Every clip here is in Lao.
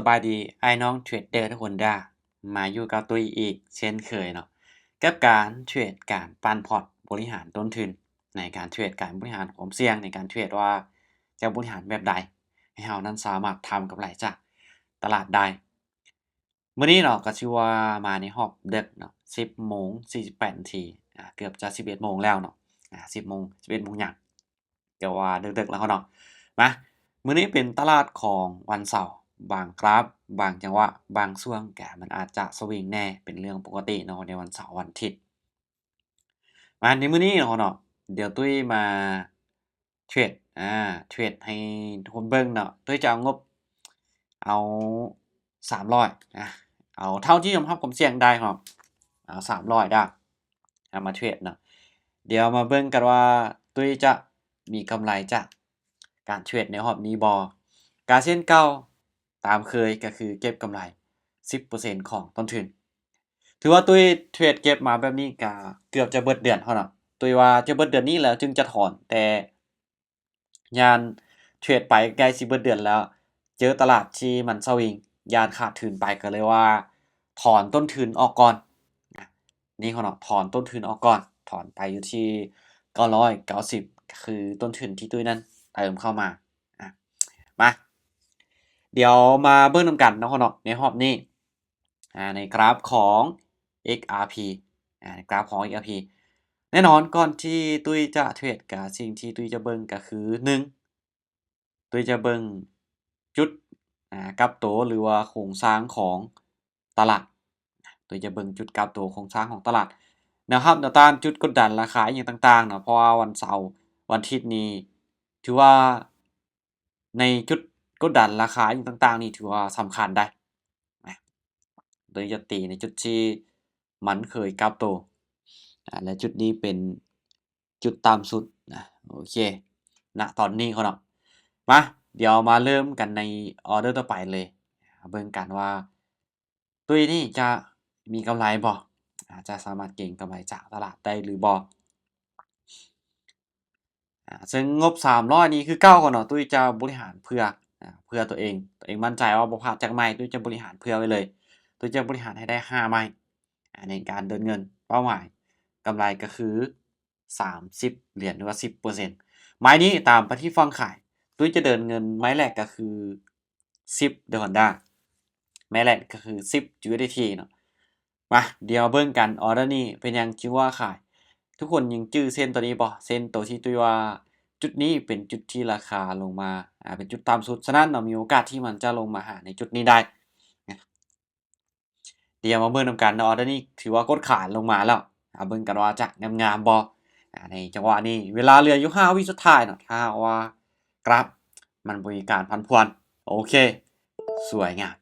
ບາຍດີອ້າຍນ້ອງເທຣດເດີທຸກຄົນເດີ້ ມາຢູ່ກັບຕຸ້ຍອີກເຊັ່ນເຄີຍເນາະ ກັບການເທຣດ ການປັ້ນພອດ ບໍລິຫານຕົ້ນທຶນ ໃນການເທຣດ ການບໍລິຫານຄວາມສ່ຽງໃນການເທຣດວ່າຈະບໍລິຫານແບບໃດ ໃຫ້ເຮົານັ້ນສາມາດທຳກຳໄລຈາກຕະຫຼາດໄດ້. ມື້ນີ້ເນາະ ກໍຖືວ່າມາໃນຮອບເດິກເນາະ ສິບໂມງສີ່ສິບແປດນາທີ ອາ ເກືອບຈະສິບເອັດໂມງແລ້ວເນາະ ອາ ສິບໂມງ ສິບເອັດໂມງຫຍັງ ກໍວ່າເດິກໆແລ້ວເນາະ. ມາ ມື້ນີ້ເປັນຕະຫຼາດຂອງວັນເສົາ ບາງກຣາຟ ບາງຈັງຫວະ ບາງຊ່ວງ ກະມັນອາດຈະສະວິງແດ່ ເປັນເລື່ອງປົກກະຕິເນາະ ໃນວັນເສົາວັນອາທິດ. ມາ ໃນມື້ນີ້ເນາະ ດຽວຕຸ້ຍມາເທຣດ ອາ ເທຣດໃຫ້ທຸກຄົນເບິ່ງເນາະ ຕຸ້ຍຈະເອົາງົບ ເອົາສາມຮ້ອຍ ອາ ເອົາເທົ່າທີ່ຍອມຮັບຄວາມສ່ຽງໄດ້ເນາະ ເອົາສາມຮ້ອຍເດີ້ ເອົາມາເທຣດເນາະ. ດຽວມາເບິ່ງກັນວ່າຕຸ້ຍຈະມີກຳໄລຈາກການເທຣດໃນຮອບນີ້ບໍ່. ກະເຊັ່ນເກົ່າ ຕາມເຄີຍ ກໍຄືເກັບກຳໄລສິບເປີເຊັນຂອງຕົ້ນທຶນ. ຖືວ່າຕຸ້ຍເທຣດເກັບມາແບບນີ້ກະເກືອບຈະເບິດເດືອນເນາະ ຕຸ້ຍວ່າຈະເບິດເດືອນນີ້ແລ້ວຈຶ່ງຈະຖອນ ແຕ່ຢ້ານເທຣດໄປໃກ້ຊິເບິດເດືອນແລ້ວ ເຈີຕະຫຼາດທີ່ມັນສະວິງ ຢ້ານຂາດທຶນໄປ ກໍເລີຍວ່າຖອນຕົ້ນທຶນອອກກ່ອນ. ນີ້ເນາະ ຖອນຕົ້ນທຶນອອກກ່ອນ ຖອນໄປຢູ່ທີ່ເກົ້າຮ້ອຍເກົ້າສິບ ກໍຄືຕົ້ນທຶນທີ່ຕຸ້ຍນັ້ນເຕີມເຂົ້າມາ. ອາ ມາ ດຽວມາເບິ່ງນຳກັນເນາະ ໃນຮອບນີ້ ອາ ໃນກຣາຟຂອງ ເອັກອາພີ ອາ ໃນກຣາຟຂອງ ເອັກອາພີ ແນ່ນອນ ກ່ອນທີ່ຕຸ້ຍຈະເທຣດ ກະສິ່ງທີ່ຕຸ້ຍຈະເບິ່ງກໍຄື ໜຶ່ງ ຕຸ້ຍຈະເບິ່ງຈຸດ ອາ ກັບໂຕ ຫຼືວ່າໂຄງສ້າງຂອງຕະຫຼາດ. ຕຸ້ຍຈະເບິ່ງຈຸດກັບໂຕ ໂຄງສ້າງຂອງຕະຫຼາດ ແນວຮັບ ແນວຕ້ານ ຈຸດກົດດັນລາຄາ ອີ່ຫຍັງຕ່າງໆເນາະ ເພາະວ່າວັນເສົາ ວັນອາທິດນີ້ ຖືວ່າໃນຈຸດກົດດັນລາຄາ ອີ່ຫຍັງຕ່າງໆນີ້ ຖືວ່າສຳຄັນໄດ໋. ໂດຍຈະຕີໃນຈຸດທີ່ມັນເຄີຍກັບໂຕ ອາ ແລະ ຈຸດນີ້ເປັນຈຸດຕ່ຳສຸດນະ. ໂອເຄ ນະຕອນນີ້ເນາະ ມາ ດຽວມາເລີ່ມກັນໃນອໍເດີຕໍ່ໄປເລີຍ ເບິ່ງກັນວ່າຕຸ້ຍນີ້ຈະມີກຳໄລບໍ່ ອາ ຈະສາມາດເກັງກຳໄລຈາກຕະຫຼາດໄດ້ຫຼືບໍ່. ອາ ເຊິ່ງງົບສາມຮ້ອຍນີ້ຄືເກົ່າເນາະ ຕຸ້ຍຈະບໍລິຫານເພື່ອ ອາ ເພື່ອຕົວເອງ ຕົວເອງໝັ້ນໃຈວ່າບໍ່ພາດຈັກໄມ້ ຕຸ້ຍຈະບໍລິຫານເພື່ອໄວ້ເລີຍ ຕຸ້ຍຈະບໍລິຫານໃຫ້ໄດ້ຫ້າໄມ້ ອາ ໃນການເດີນເງິນ ເປົ້າໝາຍກຳໄລກໍຄືສາມສິບຫຼຽນ ຫຼືວ່າສິບເປີເຊັນ. ໄມ້ນີ້ຕາມໄປທີ່ຝັ່ງຂາຍ ຕຸ້ຍຈະເດີນເງິນໄມ້ແລກກໍຄືສິບເດີຮອນດາ ໄມ້ແລກກໍຄືສິບຢູເອັສດີທີເນາະ. ມາ ດຽວເບິ່ງກັນ ອໍເດີນີ້ເປັນຫຍັງຈຶ່ງວ່າຂາຍ. ທຸກຄົນຍັງຈື່ເສັ້ນໂຕນີ້ບໍ່? ເສັ້ນໂຕທີ່ຕຸ້ຍວ່າຈຸດນີ້ເປັນຈຸດທີ່ລາຄາລົງມາ ອາ ເປັນຈຸດຕ່ຳສຸດ ສະນັ້ນເນາະ ມີໂອກາດທີ່ມັນຈະລົງມາຫາໃນຈຸດນີ້ໄດ້. ດຽວມາເບິ່ງນຳກັນເນາະ ອໍເດີນີ້ຖືວ່າກົດຂານລົງມາແລ້ວ ເອົາເບິ່ງກັນວ່າຈະງາມໆບໍ່. ອາ ໃນຈັງຫວະນີ້ເວລາເຫຼືອຢູ່ຫ້າວິສຸດທ້າຍເນາະ ຖ້າຫາກວ່າກຣາຟມັນບໍ່ມີການຜັນຜວນ ໂອເຄ ສວຍງາມ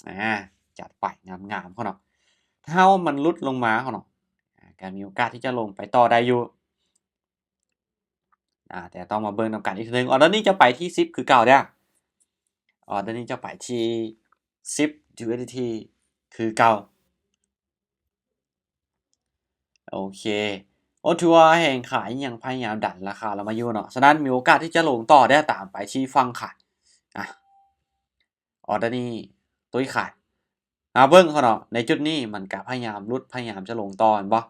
ອາ ຈັດໄປງາມໆເນາະ. ຖ້າຫາກວ່າມັນຫຼຸດລົງມາເນາະ ອາ ກໍມີໂອກາດທີ່ຈະລົງໄປຕໍ່ໄດ້ຢູ່ ອາ ແຕ່ຕ້ອງມາເບິ່ງນຳກັນອີກເທື່ອໜຶ່ງ. ອໍເດີນີ້ຈະໄປທີ່ສິບຄືເກົ່າເດີ້ ອໍເດີນີ້ຈະໄປທີ່ສິບຢູເອັສດີທີຄືເກົ່າ. ໂອເຄ ໂອ ຖືວ່າແຮງຂາຍຍັງພະຍາຍາມດັນລາຄາລະມາຢູ່ເນາະ ສະນັ້ນມີໂອກາດທີ່ຈະລົງຕໍ່ໄດ້ ຕາມໄປທີ່ຝັ່ງຂາຍ. ອາ ອໍເດີນີ້ຕຸ້ຍຂາຍ ມາເບິ່ງເນາະ ໃນຈຸດນີ້ມັນກະພະຍາຍາມຫຼຸດ ພະຍາຍາມຈະລົງຕໍ່ແມ່ນບໍ່?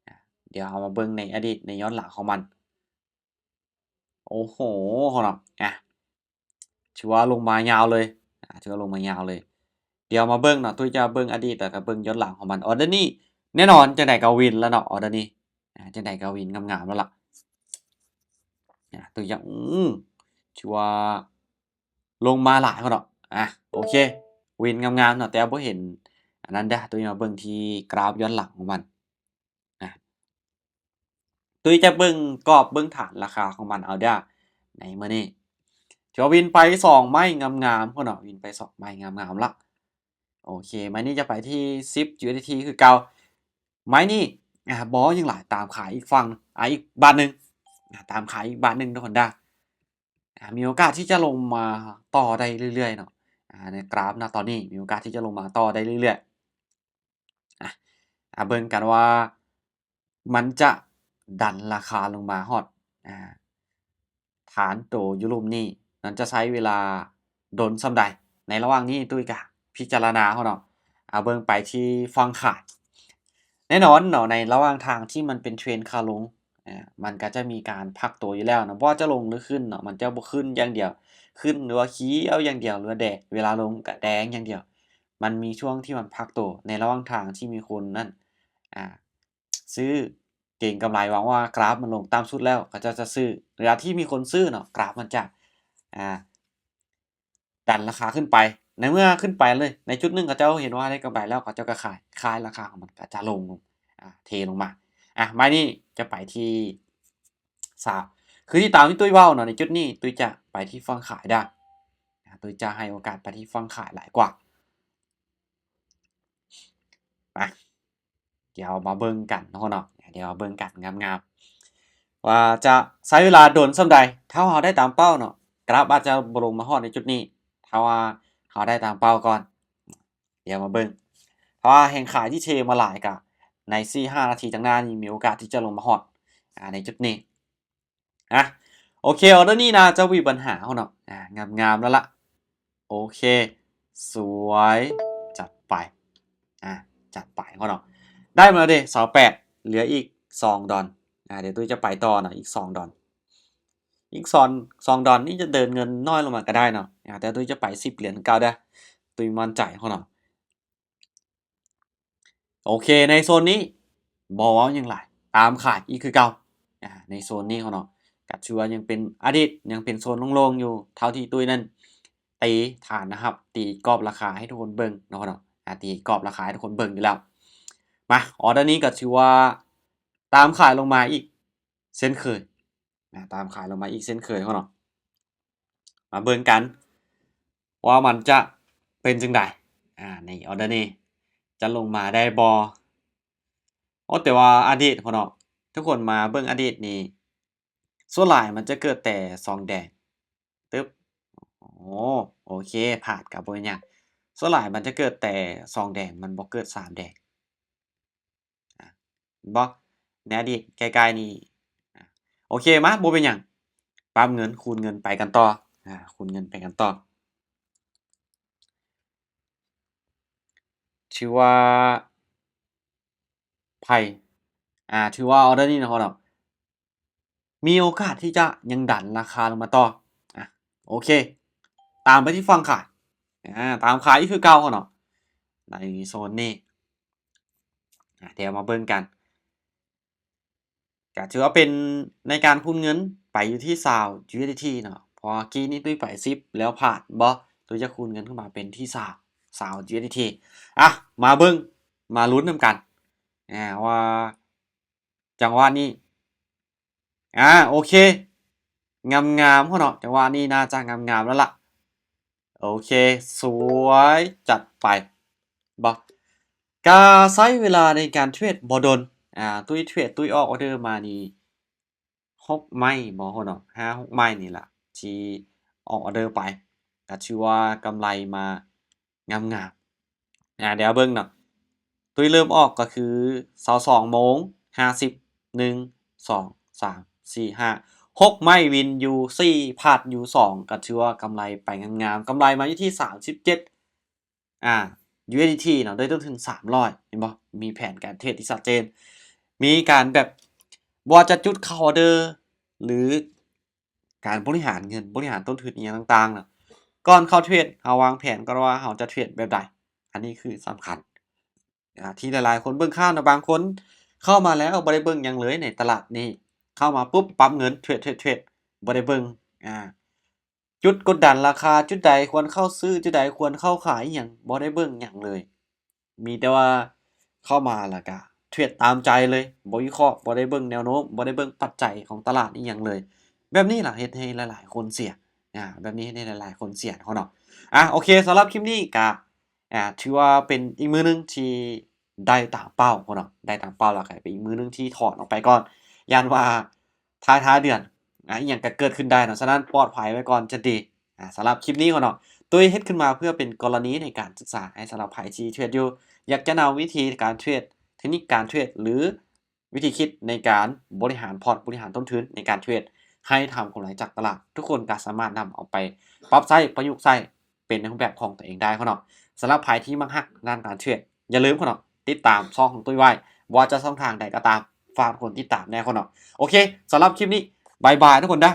ອາ ດຽວເຮົາມາເບິ່ງໃນອະດີດ ໃນຍ້ອນຫຼັງຂອງມັນ. ໂອ້ໂຫ ເນາະ ອາ ຖືວ່າລົງມາຍາວເລີຍ ອາ ຖືວ່າລົງມາຍາວເລີຍ. ດຽວມາເບິ່ງເນາະ ຕຸ້ຍຈະເບິ່ງອະດີດ ແລ້ວກໍເບິ່ງຍ້ອນຫຼັງຂອງມັນ. ອໍເດີນີ້ແນ່ນອນ ຈັ່ງໃດກໍວິນແລ້ວເນາະ ອໍເດີນີ້ ອາ ຈັ່ງໃດກໍວິນງາມໆແລ້ວລະ. ອາ ຕຸ້ຍຈະ ອື ຖືວ່າລົງມາຫຼາຍເນາະ ອາ ໂອເຄ ວິນງາມໆເນາະ ແຕ່ບໍ່ເຫັນອັນນັ້ນເດີ້. ຕຸ້ຍມາເບິ່ງທີ່ກຣາຟຍ້ອນຫຼັງຂອງມັນ ອາ ຕຸ້ຍຈະເບິ່ງກອບເບິ່ງຖານລາຄາຂອງມັນເອົາເດີ້ ໃນມື້ນີ້. ຖືວ່າວິນໄປສອງໄມ້ງາມໆເນາະ ວິນໄປສອງໄມ້ງາມໆລະ. ໂອເຄ ໄມ້ນີ້ຈະໄປທີ່ສິບຢູເອັສດີທີຄືເກົ່າ. ໄມ້ນີ້ ອາ ບໍ່ຫຍັງຫຼາຍ ຕາມຂາຍອີກຝັ່ງ ອາ ອີກບາດໜຶ່ງ ອາ ຕາມຂາຍອີກບາດໜຶ່ງທຸກຄົນເດີ້. ອາ ມີໂອກາດທີ່ຈະລົງມາຕໍ່ໄດ້ເລື້ອຍໆເນາະ ອາ ໃນກຣາຟນະຕອນນີ້ ມີໂອກາດທີ່ຈະລົງມາຕໍ່ໄດ້ເລື້ອຍໆ. ອາ ອາ ເບິ່ງກັນວ່າມັນຈະດັນລາຄາລົງມາຮອດ ອາ ຖານໂຕຢູ່ລຸ່ມນີ້ ມັນຈະໃຊ້ເວລາດົນສ່ຳໃດ. ໃນລະຫວ່າງນີ້ຕຸ້ຍກະພິຈາລະນາເນາະ ອາ ເບິ່ງໄປທີ່ຝັ່ງຂາຍ. ແນ່ນອນເນາະ ໃນລະຫວ່າງທາງທີ່ມັນເປັນເທຣນຂາລົງ ອາ ມັນກະຈະມີການພັກໂຕຢູ່ແລ້ວເນາະ ບໍ່ວ່າຈະລົງຫຼືຂຶ້ນເນາະ ມັນຈະບໍ່ຂຶ້ນຢ່າງດຽວ ຂຶ້ນຫຼືວ່າຂຽວຢ່າງດຽວ ຫຼືວ່າແດງ ເວລາລົງກະແດງຢ່າງດຽວ. ມັນມີຊ່ວງທີ່ມັນພັກໂຕໃນລະຫວ່າງທາງທີ່ມີຄົນນັ້ນ ອາ ຊື້ເກັງກຳໄລ ຫວັງວ່າກຣາຟມັນລົງຕ່ຳສຸດແລ້ວ ເຂົາເຈົ້າຈະຊື້. ເວລາທີ່ມີຄົນຊື້ເນາະ ກຣາຟມັນຈະ ອາ ດັນລາຄາຂຶ້ນໄປ. ໃນເມື່ອຂຶ້ນໄປເລີຍ ໃນຈຸດໜຶ່ງເຂົາເຈົ້າເຫັນວ່າໄດ້ກຳໄລແລ້ວ ເຂົາເຈົ້າກໍຂາຍ ຂາຍ ລາຄາຂອງມັນກໍຈະລົງ ອາ ເທລົງມາ. ອາ ບາດນີ້ຈະໄປທີ່ຊາວ ຄືທີ່ຕາມທີ່ຕຸ້ຍເວົ້າເນາະ ໃນຈຸດນີ້ຕຸ້ຍຈະໄປທີ່ຝັ່ງຂາຍໄດ້ ອາ ຕຸ້ຍຈະໃຫ້ໂອກາດໄປທີ່ຝັ່ງຂາຍຫຼາຍກວ່າ. ມາ ດຽວມາເບິ່ງກັນເນາະ ດຽວມາເບິ່ງກັນງາມໆ ວ່າຈະໃຊ້ເວລາດົນສ່ຳໃດ. ຖ້າເຮົາໄດ້ຕາມເປົ້າເນາະ ກຣາຟອາດຈະບໍ່ລົງມາຮອດໃນຈຸດນີ້ ຖ້າວ່າເຮົາໄດ້ຕາມເປົ້າກ່ອນ. ດຽວມາເບິ່ງ ເພາະວ່າແຮງຂາຍທີ່ເທມາຫຼາຍ ກະໃນສີ່ຫ້ານາທີຂ້າງໜ້ານີ້ ມີໂອກາດທີ່ຈະລົງມາຮອດ ອາ ໃນຈຸດນີ້. ອາ ໂອເຄ ອອເດີນີ້ໜ້າຈະບໍ່ມີບັນຫາເນາະ ອາ ງາມໆແລ້ວລະ. ໂອເຄ ສວຍ ຈັດໄປ ອາ ຈັດໄປເນາະ ໄດ້ມາແລ້ວເດ້ ຊາວແປດ ເຫຼືອອີກສອງດອນ. ອາ ດຽວຕຸ້ຍຈະໄປຕໍ່ເນາະ ອີກສອງດອນ ອີກສອງ ສອງດອນນີ້ຈະເດີນເງິນນ້ອຍລົງມາກໍໄດ້ເນາະ ອາ ແຕ່ຕຸ້ຍຈະໄປສິບຫຼຽນຄືເກົ່າເດີ້ ຕຸ້ຍໝັ້ນໃຈເນາະ. ໂອເຄ ໃນໂຊນນີ້ບໍ່ເວົ້າຫຍັງຫຼາຍ ຕາມຂາຍອີກຄືເກົ່າ. ອາ ໃນໂຊນນີ້ເນາະ ກໍຖືວ່າຍັງເປັນອະດີດ ຍັງເປັນໂຊນໂລ່ງໆຢູ່ ເທົ່າທີ່ຕຸ້ຍນັ້ນຕີຖານນະຮັບ ຕີກອບລາຄາໃຫ້ທຸກຄົນເບິ່ງເນາະ ອາ ຕີກອບລາຄາໃຫ້ທຸກຄົນເບິ່ງຢູ່ແລ້ວ. ມາ ອອເດີນີ້ກໍຖືວ່າຕາມຂາຍລົງມາອີກເຊັ່ນເຄີຍ ນະ ຕາມຂາຍລົງມາອີກເຊັ່ນເຄີຍເນາະ. ມາເບິ່ງກັນວ່າມັນຈະເປັນຈັ່ງໃດ ອາ ໃນອອເດີນີ້ຈະລົງມາໄດ້ບໍ່? ໂອ້ ແຕ່ວ່າອະດີດເນາະ ທຸກຄົນມາເບິ່ງອະດີດນີ້ ສ່ວນຫຼາຍມັນຈະເກີດແຕ່ສອງແດງ ຕຶບ ໂອ້ ໂອເຄ ພາດກໍບໍ່ເປັນຫຍັງ ສ່ວນຫຼາຍມັນຈະເກີດແຕ່ສອງແດງ ມັນບໍ່ເກີດສາມແດງ. ອາ ເຫັນບໍ່ ໃນອະດີດໃກ້ໆນີ້. ອາ ໂອເຄ ມາ ບໍ່ເປັນຫຍັງ ປັບເງິນ ຄູນເງິນໄປກັນຕໍ່ ອາ ຄູນເງິນໄປກັນຕໍ່. ຖືວ່າ ໄພ ອາ ຖືວ່າອອເດີນີ້ເນາະ ເນາະ ມີໂອກາດທີ່ຈະຍັງດັນລາຄາລົງມາຕໍ່. ອາ ໂອເຄ ຕາມໄປທີ່ຝັ່ງຂາຍ ອາ ຕາມຂາຍອີກຄືເກົ່າເນາະ ໃນໂຊນນີ້. ອາ ດຽວມາເບິ່ງກັນ ກະຖືວ່າເປັນໃນການຄູນເງິນໄປຢູ່ທີ່ຊາວຢູເອັສດີທີເນາະ ເພາະວ່າກີ້ນີ້ຕຸ້ຍໄປສິບແລ້ວພາດບໍ່ ຕຸ້ຍຈະຄູນເງິນຂຶ້ນມາເປັນທີ່ຊາວ ຊາວຢູເອັສດີທີ. ອາ ມາເບິ່ງ ມາລຸ້ນນຳກັນ ອາ ວ່າ ຈັງຫວະນີ້ ອາ ໂອເຄ ງາມໆເນາະ ຈັງຫວະນີ້ໜ້າຈະງາມໆແລ້ວລະ. ໂອເຄ ສວຍ ຈັດໄປ ບໍ່ ກະໃຊ້ເວລາໃນການເທຣດບໍ່ດົນ ອາ ຕຸ້ຍເທຣດ ຕຸ້ຍອອກອອເດີມານີ້ ຫົກໄມ້ບໍ່ເນາະ ຫ້າຫົກໄມ້ນີ້ລະ ທີ່ອອກອອເດີໄປ ກະຖືວ່າກຳໄລມາງາມໆ. ອາ ດຽວເບິ່ງເນາະ ຕຸ້ຍເລີ່ມອອກກໍຄືຊາວສອງໂມງຫ້າສິບ ໜຶ່ງ ສອງ ສາມ ສີ່ ຫ້າ ຫົກໄມ້ ວິນຢູ່ສີ່ ພາດຢູ່ສອງ ກໍຖືວ່າກຳໄລໄປງາມໆ ກຳໄລມາຢູ່ທີ່ສາມສິບເຈັດ ອາ ຢູເອັສດີທີເນາະ ດ້ວຍຕົ້ນທຶນສາມຮ້ອຍ ເຫັນບໍ່ ມີແຜນການເທຣດທີ່ຊັດເຈນ ມີການແບບ ບໍ່ວ່າຈະຈຸດເຂົ້າອອເດີ ຫຼື ການບໍລິຫານເງິນ ບໍລິຫານຕົ້ນທຶນອີ່ຫຍັງຕ່າງໆເນາະ ກ່ອນເຂົ້າເທຣດ ເຮົາວາງແຜນກ່ອນວ່າເຮົາຈະເທຣດແບບໃດ ອັນນີ້ຄືສຳຄັນ ອາ ທີ່ຫຼາຍໆຄົນເບິ່ງຂ້າມເນາະ ບາງຄົນເຂົ້າມາແລ້ວບໍ່ໄດ້ເບິ່ງຫຍັງເລີຍໃນຕະຫຼາດນີ້ ເຂົ້າມາປຸບປັບເງິນ ເທຣດ ເທຣດ ເທຣດ ບໍ່ໄດ້ເບິ່ງ ອາ ຈຸດກົດດັນລາຄາ ຈຸດໃດຄວນເຂົ້າຊື້ ຈຸດໃດຄວນເຂົ້າຂາຍ ອີ່ຫຍັງ ບໍ່ໄດ້ເບິ່ງຫຍັງເລີຍ ມີແຕ່ວ່າເຂົ້າມາແລ້ວກະເທຣດຕາມໃຈເລີຍ ບໍ່ວິເຄາະ ບໍ່ໄດ້ເບິ່ງແນວໂນ້ມ ບໍ່ໄດ້ເບິ່ງປັດໄຈຂອງຕະຫຼາດອີ່ຫຍັງເລີຍ ແບບນີ້ລະເຮັດໃຫ້ຫຼາຍໆຄົນເສຍ ອາ ແບບນີ້ເຮັດໃຫ້ຫຼາຍໆຄົນເສຍເນາະ. ອາ ໂອເຄ ສຳລັບຄລິບນີ້ກະ ອາ ຖືວ່າເປັນອີກມື້ໜຶ່ງທີ່ໄດ້ຕາມເປົ້າເນາະ ໄດ້ຕາມເປົ້າ ແລ້ວກະເປັນອີກມື້ໜຶ່ງທີ່ຖອນອອກໄປກ່ອນ ຢ້ານວ່າທ້າຍໆເດືອນ ອາ ອີ່ຫຍັງກໍເກີດຂຶ້ນໄດ້ເນາະ ສະນັ້ນປອດໄພໄວ້ກ່ອນຈະດີ. ອາ ສຳລັບຄລິບນີ້ເນາະ ຕຸ້ຍເຮັດຂຶ້ນມາເພື່ອເປັນກໍລະນີໃນການສຶກສາ ໃຫ້ສຳລັບໃຜທີ່ເທຣດຢູ່ ຢາກຈະນຳວິທີການເທຣດ ເທັກນິກການເທຣດ ຫຼື ວິທີຄິດໃນການບໍລິຫານພອດ ບໍລິຫານຕົ້ນທຶນໃນການເທຣດ ໃຫ້ທຳກຳໄລຈາກຕະຫຼາດ ທຸກຄົນກໍສາມາດນຳເອົາໄປປັບໃຊ້ ປະຍຸກໃຊ້ ເປັນໃນຮູບແບບຂອງຕົວເອງໄດ້ເນາະ. ສຳລັບໃຜທີ່ມັກຮັກດ້ານການເທຣດ ຢ່າລືມເນາະ ຕິດຕາມຊ່ອງຂອງຕຸ້ຍໄວ້ ບໍ່ວ່າຈະຊ່ອງທາງໃດກໍຕາມ ຝາກທຸກຄົນຕິດຕາມແດ່ເນາະ. ໂອເຄ ສຳລັບຄລິບນີ້ ບາຍບາຍທຸກຄົນເດີ້.